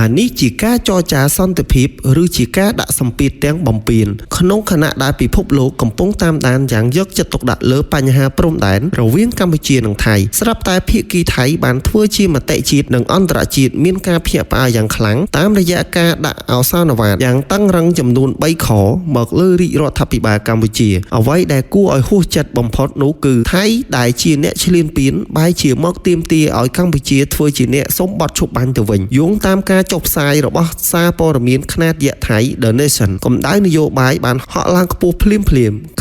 តើនេះជាការចរចាសន្តិភាពឬជាការដាក់សម្ពាធទាំងបំពានក្នុងខណៈដែលពិភពលោកកំពុងតាមដានយ៉ាងយកចិត្តទុកដាក់លើបញ្ហាព្រំដែនរវាងកម្ពុជានិងថៃស្រាប់តែភាគីថៃបានធ្វើជាមតិជាតិនិងអន្តរជាតិមានការភ្ញាក់ផ្អើលយ៉ាងខ្លាំងតាមរយៈការដាក់ឱសានវាទយ៉ាងតឹងរឹងចំនួន3ខមកលើរាជរដ្ឋាភិបាលកម្ពុជាអ្វីដែលគួរឲ្យហួសចិត្តបំផុតនោះគឺថៃដែលជាអ្នកឈ្លានពានបែរជាមកទាមទារឲ្យកម្ពុជាធ្វើជាអ្នកសុំបទឈប់បាញ់ទៅវិញយោងតាមការចុះផ្សាយរបស់សារព័ត៌មានខ្នាតយក្សថៃ The Nation កម្ដៅនយោបាយបានហក់ឡើងខ្ពស់ភ្លាមៗ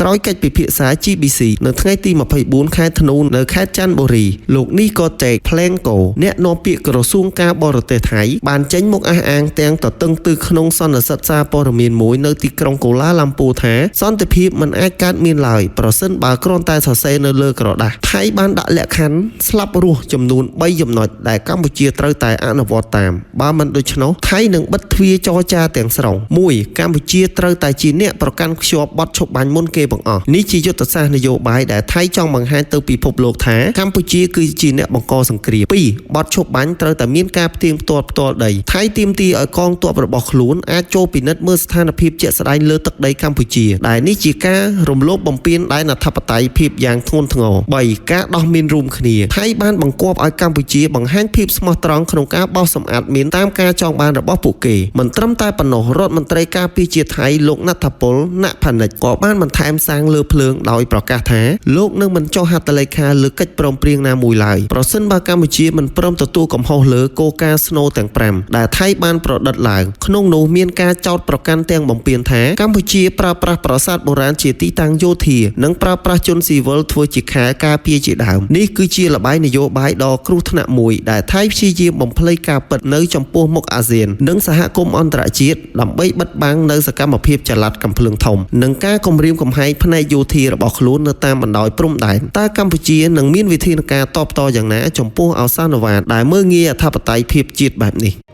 ក្រោយកិច្ចពិភាក្សា GBC នៅថ្ងៃទី24ខែធ្នូនៅខេត្តច័ន្ទបុរីលោកនេះក៏ចែកផ្លែងកោអ្នកនាំពាក្យក្រសួងការបរទេសថៃបានចេញមកអះអាងទាំងទទឹងទិសក្នុងសន្និសីទសារព័ត៌មានមួយនៅទីក្រុងកូឡាឡាំពូថាសន្តិភាពមិនអាចកើតមានឡើយប្រសិនបើគ្រាន់តែសរសេរនៅលើក្រដាសថៃបានដាក់លក្ខខណ្ឌស្លាប់រស់ចំនួន3ចំណុចដែលកម្ពុជាត្រូវតែអនុវត្តតាមបើមិនដូច្នោះថៃនឹងបិទទ្វារចរចាទាំងស្រុង1កម្ពុជាត្រូវតែជាអ្នកប្រកាន់ខ្ជាប់បទឈប់បាញ់មុនគេបង្អស់នេះជាយុទ្ធសាស្ត្រនយោបាយដែលថៃចង់បង្ហាញទៅពិភពលោកថាកម្ពុជាគឺជាអ្នកបង្កសង្គ្រាម2បទឈប់បាញ់ត្រូវតែមានការផ្ទៀងផ្ទាត់ផ្ទាល់ដីថៃទាមទារឲ្យកងទ័ពរបស់ខ្លួនអាចចូលពិនិត្យមើលស្ថានភាពជាក់ស្ដែងលើទឹកដីកម្ពុជាដែលនេះជាការរំលោភបំពានដែនអធិបតេយ្យភាពយ៉ាងធ្ងន់ធ្ងរ3ការដោះមានរួមគ្នាថៃបានបង្គាប់ឲ្យកម្ពុជាបង្ហាញភាពស្មោះត្រង់ក្នុងការបោសសម្អាតមានតាមការចង់បានរបស់ពួកគេមិនត្រឹមតែប៉ុណ្ណោះរដ្ឋមន្ត្រីការពារជាតិថៃលោកណដ្ឋពលណផានិចក៏បានបន្ថែមសាំងលើភ្លើងដោយប្រកាសថាលោកនឹងមិនចុះហត្ថលេខាលើកិច្ចព្រមព្រៀងណាមួយឡើយប្រសិនបើកម្ពុជាមិនព្រមទទួលកំហុសលើគោលការណ៍ស្នូលទាំង5ដែលថៃបានប្រឌិតឡើងក្នុងនោះមានការចោទប្រកាន់ទាំងបំពានថាកម្ពុជាប្រើប្រាស់ប្រាសាទបុរាណជាទីតាំងយោធានិងប្រើប្រាស់ជនស៊ីវិលធ្វើជាខែលការពារជាដើមនេះគឺជាល្បែងនយោបាយដ៏គ្រោះថ្នាក់មួយដែលថៃព្យាយាមបំភ្លៃការពិតនៅចំពោះមុខអាស៊ាននិងសហគមន៍អន្តរជាតិដើម្បីបិទបាំងនៅសកម្មភាពចល័តកំភ្លើងធំនិងការគំរាមកំហែងផ្នែកយោធារបស់ខ្លួននៅតាមបណ្ដោយព្រំដែនតើកម្ពុជានឹងមានវិធានការតបតយ៉ាងណាចំពោះឱសានវាទដែលមើលងាយអធិបតេយ្យភាពជាតិបែបនេះ។